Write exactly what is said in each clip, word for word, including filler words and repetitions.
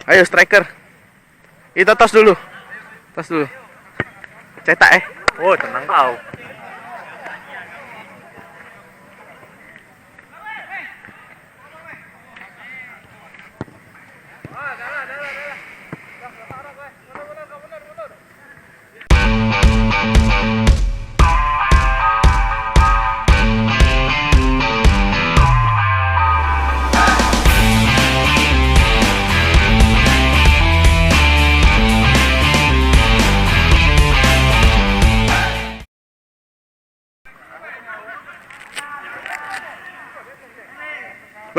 Ayo, striker. Kita tos dulu. Tos dulu. Cetak, eh. Oh, tenang kau.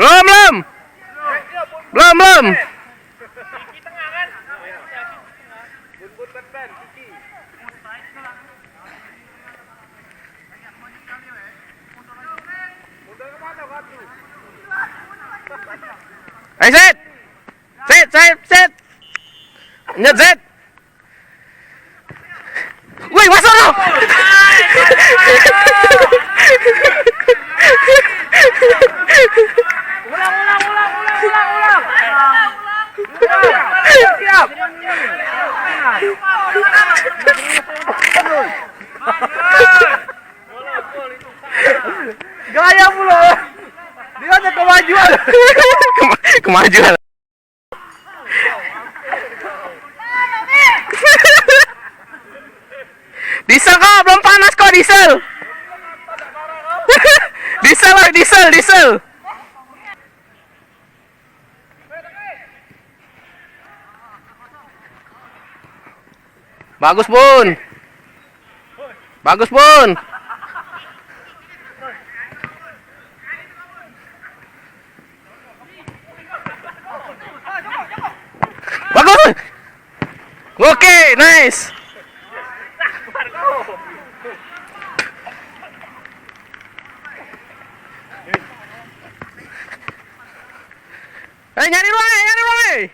Belum, belum. Belum, belum. Ayo, set. Set, set, set. Nyet, set. Wih, masuk tu. Ulang, ulang, ulang, ulang, ulang, ulang. Siap, siap. Gaya pula. Dia ada kemajuan. Kema- kemajuan. Diesel kok, belum panas kok diesel. Diesel, oi, diesel, diesel. Bagus, Bun. Bagus, Bun. Bagus. Oke, nice. Eh, nyari ruang, eh, nyari ruang, eh.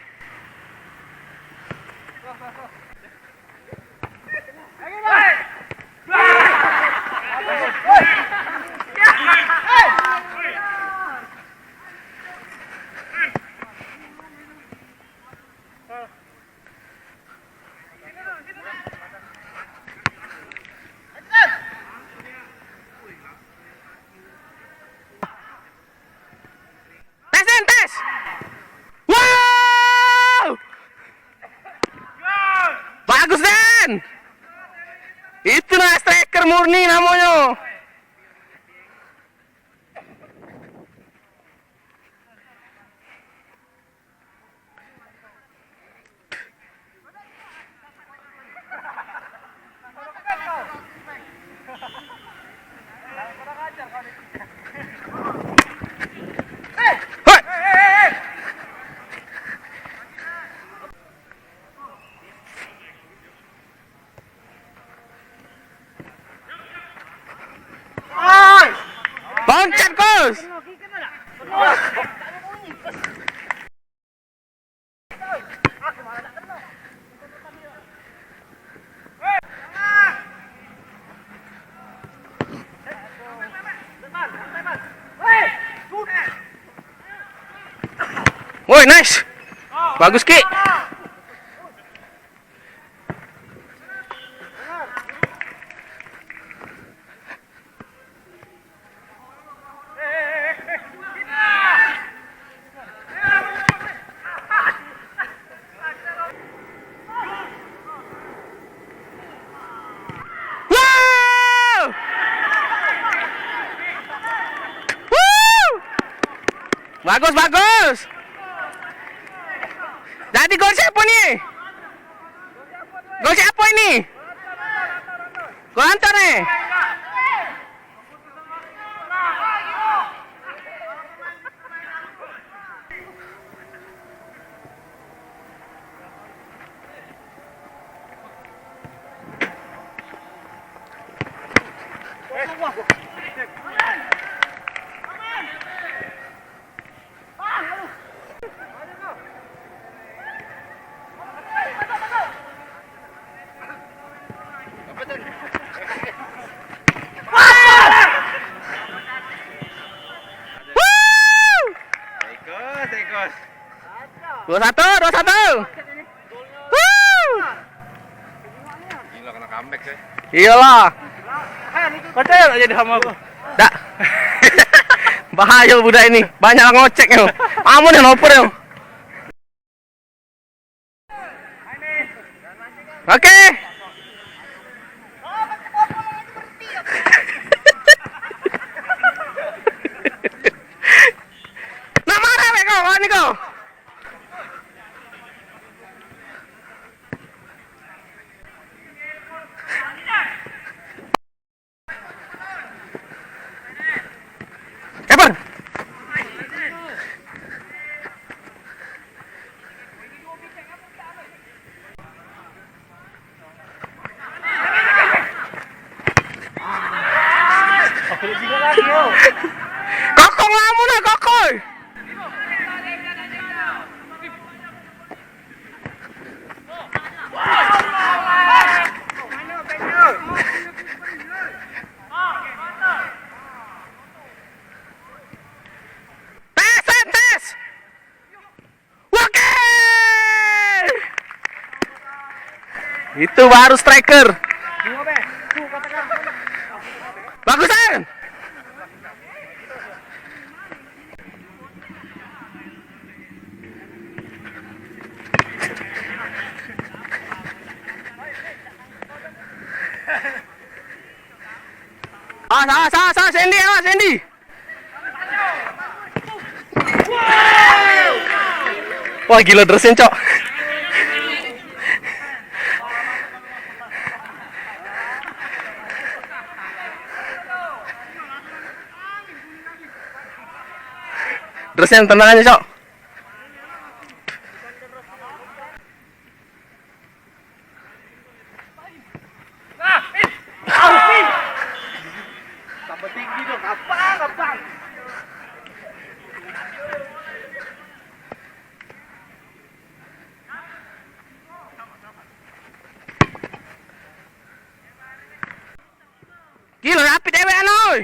Tes, Den, tes. Wow! Bagus, Den. Itu nah striker murni namonyo. Loncat, Gus. Woi, nice. Bagus, Ki. Wow! Wow! Bagus, bagus. Jadi gol siapa ni? Gol siapa ini? Gol Anton, eh? Tikus, tikus. Dua satu, dua satu. Wuh. Gila, kena comeback, coy. Iyalah. Percaya tak jadi sama aku? Dak. Bahaya budak ini. Banyak ngocek tu. Amun yang oper tu. Oke. Nak marah weh kau, wani kau. Keeper. Kokong lamun ah, kokong. Tes, tes, tes. Oke. Itu baru striker. Bagusan. Ah, salah, salah, salah, Sandy, awas, Sandy. Wah, gila derasnya, Cok. Derasnya tenang aja, Cok. Tambah tinggi dong, gampang, gampang. Gila, rapi dewek anu, oi.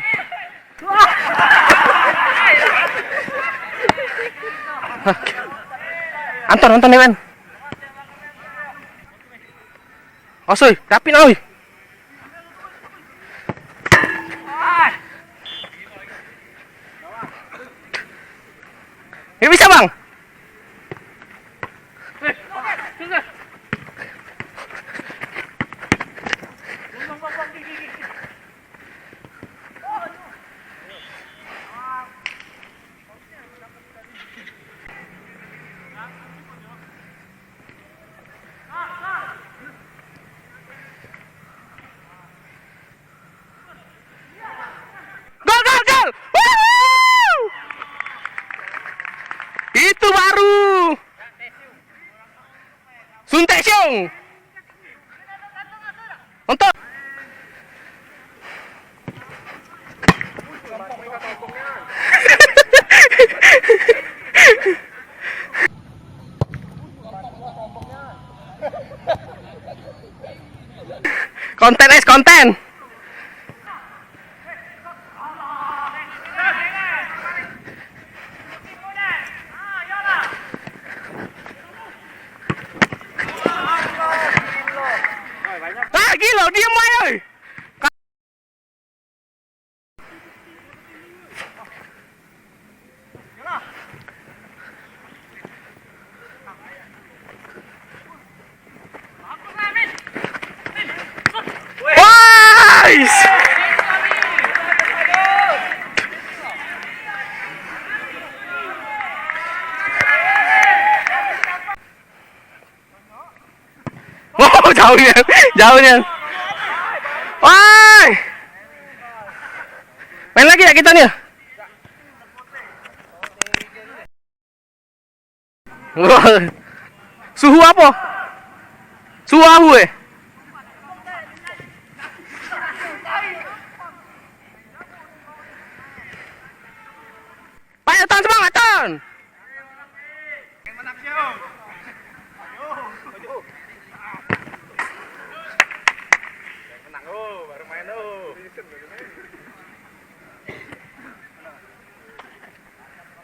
Anton, Anton, Dewan. Os, oi, rapi nah, oi. Ini bisa, Bang. Gol, gol, gol! Wuhu! Itu baru. Suntek siung. Untuk konten, es, konten. Ah, gila, diem aja, oi. Wais! Oh, jauh nian, jauh nian. Woi. Main lagi ya kita nih. Wah. Suhu apa? Suhu ahu, eh. Ayo, Tan, semangat, Tan.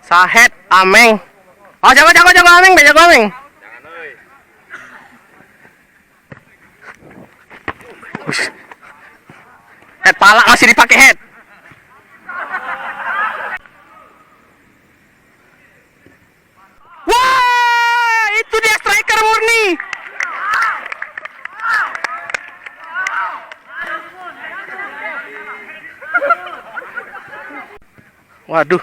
Sahet, Ameng. Oh, jago, jago, jago, aming, be, jago, aming. Ush. Head, palak masih dipakai, head. Wah, itu dia striker murni. Waduh.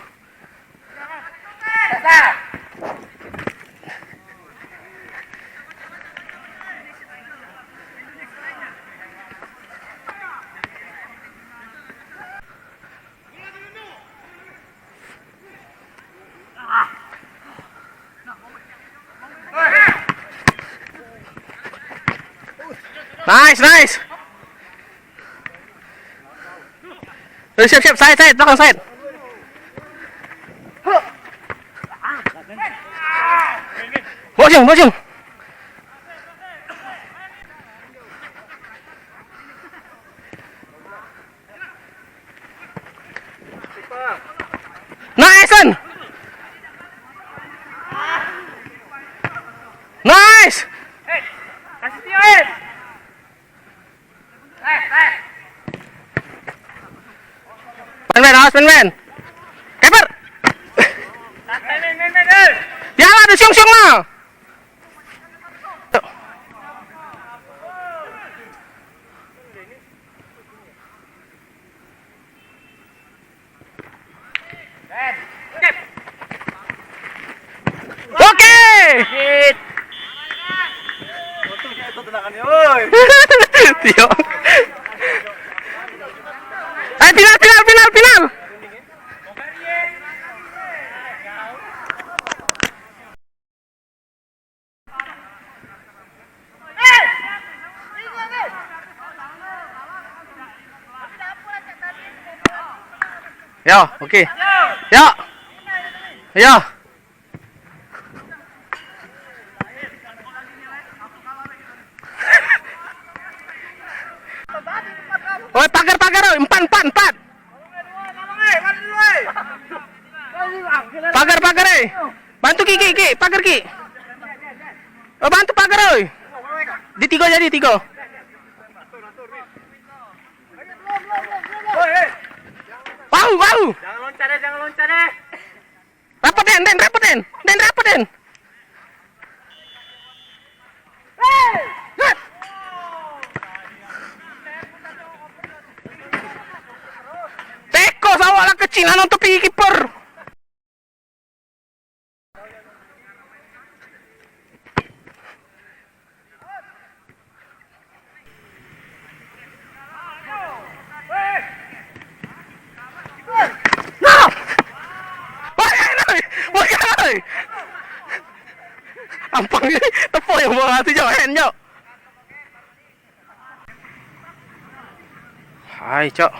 Nice, nice. Eh, siap, siap, side, side, belakang side. Boceng, boceng. Nice, Son. Nice. Main, main, awas, main, main. Keeper. Biar ada siung-siung lah. Oke. Untung itu tendangannya, woi. Tio. Eh, final, final, final, final. Yo, oke. Yo. Yo. Oi, pagar, pagar, oi. Empat, empat, empat. Pagar, pagar, eh. Bantu, Ki, Ki, Ki, pagar, Ki. Oh, bantu pagar, oi. Di tiga jadi, tiga. Wau, wau. Jangan loncat deh, jangan loncat deh. Rapet, Den, Den, rapet, Den. Den, rapet, Den. Teko sawak lah kecil, lah nonton pigi kiper. Nah! Woi, woi, woi, woi. Ampang ni, tepuk yang bola tu, jauh, hand, jauh. Hai, cok.